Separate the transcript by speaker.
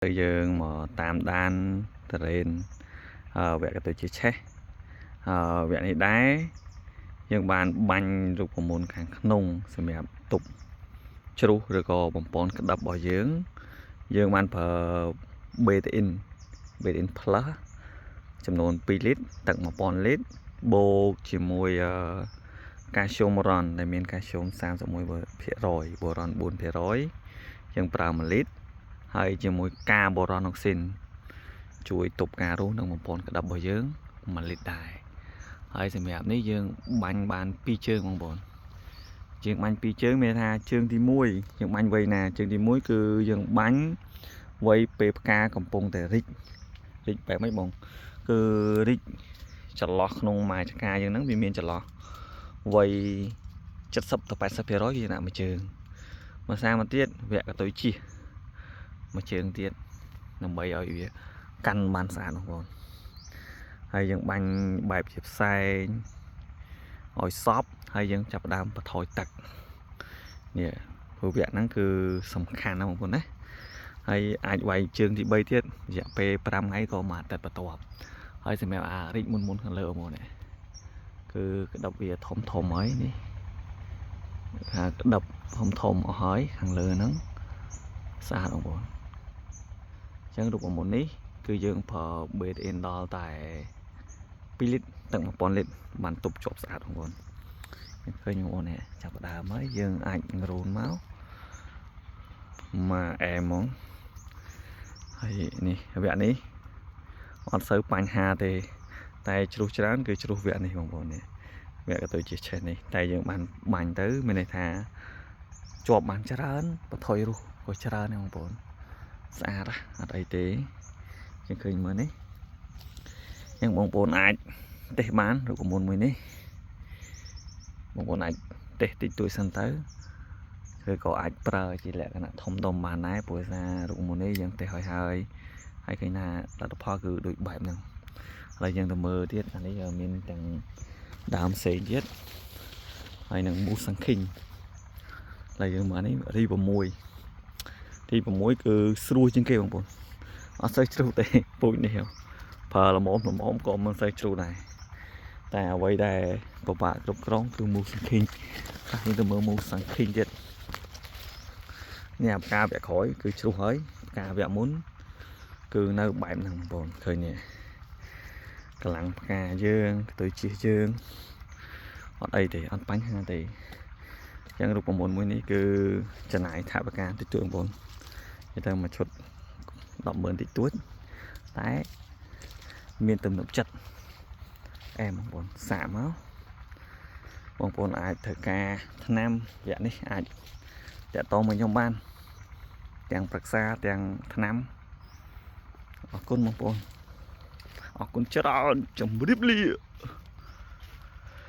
Speaker 1: យើងមកតាមដានតរេនវគ្គទៅជាឆេះវគ្គនេះដែរយើងបានបាញ់រូបមន្តខាងក្នុងសម្រាប់ទប់ជ្រុះឬក៏បំពន់ក្តាប់របស់យើងយើងបានប្រើ Betaine Betaine Plus ចំនួន2លីត្រទឹក1000លីត្របូកជាមួយកាល់ស្យូមរ៉នដែលមានកាល់ស្យូម31%បូរ៉ន4%យើងប្រើ1លីត្រហើយជាមួយកាបូរ៉នអុកស៊ីនជួយទប់ការរស់និងបំពន់ក្តាប់របស់យើង1លីត្រដែរហើយសម្រាប់នេះយើងបាញ់បាន2ជើងបងប្អូនយើងបាញ់2ជើងមានថាជើងទី1យើងបាញ់វ័យណាជើងទី1គឺយើងបាញ់វ័យពេលផ្កាកំពុងតែរិចរិចបែបម៉េចបងគឺរិចចន្លោះក្នុងមួយចកាយើងហ្នឹងវាមានចន្លោះវ័យ70ទៅ80%គេដាក់មួយជើងមួយសាមកទៀតវគ្គកតុយជិះមួយជើងទៀតដើម្បីឲ្យវាកាន់បានស្អាតបងប្អូនហើយយើងបាញ់បែបជាផ្សែងឲ្យសពហើយយើងចាប់ផ្ដើមបន្ថយទឹកនេះព្រោះវគ្គហ្នឹងគឺសំខាន់ណាស់បងប្អូនណាហើយអាចវាយជើងទី3ទៀតរយៈពេល5ថ្ងៃក៏មួយអាទិត្យបន្ទាប់ហើយសម្រាប់អារីកមុនមុនខាងលើបងប្អូននេះគឺក្តាប់វាធំធំហើយនេះថាក្តាប់ធំធំអស់ហើយខាងលើហ្នឹងស្អាតបងប្អូនអញ្ចឹងរូបមន្តនេះគឺយើងប្រើ Betaine ដល់តែ2លីត្រទឹក1000លីត្របានទប់ជាប់ស្អាតបងប្អូនឃើញបងប្អូននេះចាប់ផ្ដើមហើយយើងអាចរូនមកមកអែមហ្មងហើយនេះវគ្គនេះអត់សូវបញ្ហាទេ តែជ្រុះច្រើនគឺជ្រុះវគ្គនេះបងប្អូននេះវគ្គក៏ទៅជាឆេះនេះតែយើងបានបាញ់ទៅមានន័យថាជាប់បានច្រើនបន្ថយរុះក៏ច្រើនដែរបងប្អូនស្អាតអត់អីទេយើងឃើញមើលនេះយ៉ាងបងប្អូនអាចតេស្តបានរូបមន្តមួយនេះបងប្អូនអាចតេស្តតិចតួចសិនទៅឬក៏អាចប្រើជាលក្ខណៈធំដុំបានដែរព្រោះថារូបមន្តនេះយើងតេស្តហើយហើយហើយឃើញថាលទ្ធផលគឺដូចបែបហ្នឹងឥឡូវយើងទៅមើលទៀតអានេះមានទាំងដើមផ្សេងទៀតហើយនឹងមូសាំងឃីងឥឡូវយើងមើលនេះរី6ទី6គឺស្រួលជាងគេបងប្អូនអត់សូវជ្រុះទេពូជនេះប្រើល្មមល្មមក៏មិនសូវជ្រុះដែរតែអ្វីដែលពិបាកគ្រប់គ្រងគឺមូសាំងឃីងខ្លះយើងទៅមើលមូសាំងឃីងទៀតនេះអាផ្កាវគ្គក្រោយគឺជ្រុះហើយផ្កាវគ្គមុនគឺនៅបែបហ្នឹងបងប្អូនឃើញទេកម្លាំងផ្កាយើងទៅជិះយើងអត់អីទេអត់បញ្ហាទេអញ្ចឹងរូបមន្តមួយនេះគឺចំណាយថវិកាតិចតួចបងប្អូននិយាយទៅមួយឈុត100,000តិចតួចតែមានទំនុកចិត្តអែមបងប្អូនសាកមកបងប្អូនអាចធ្វើការថ្នាំវគ្គនេះអាចតាក់ទងមកខ្ញុំបានទាំងប្រឹក្សាទាំងថ្នាំអរគុណបងប្អូនអរគុណច្រើនជម្រាបលា។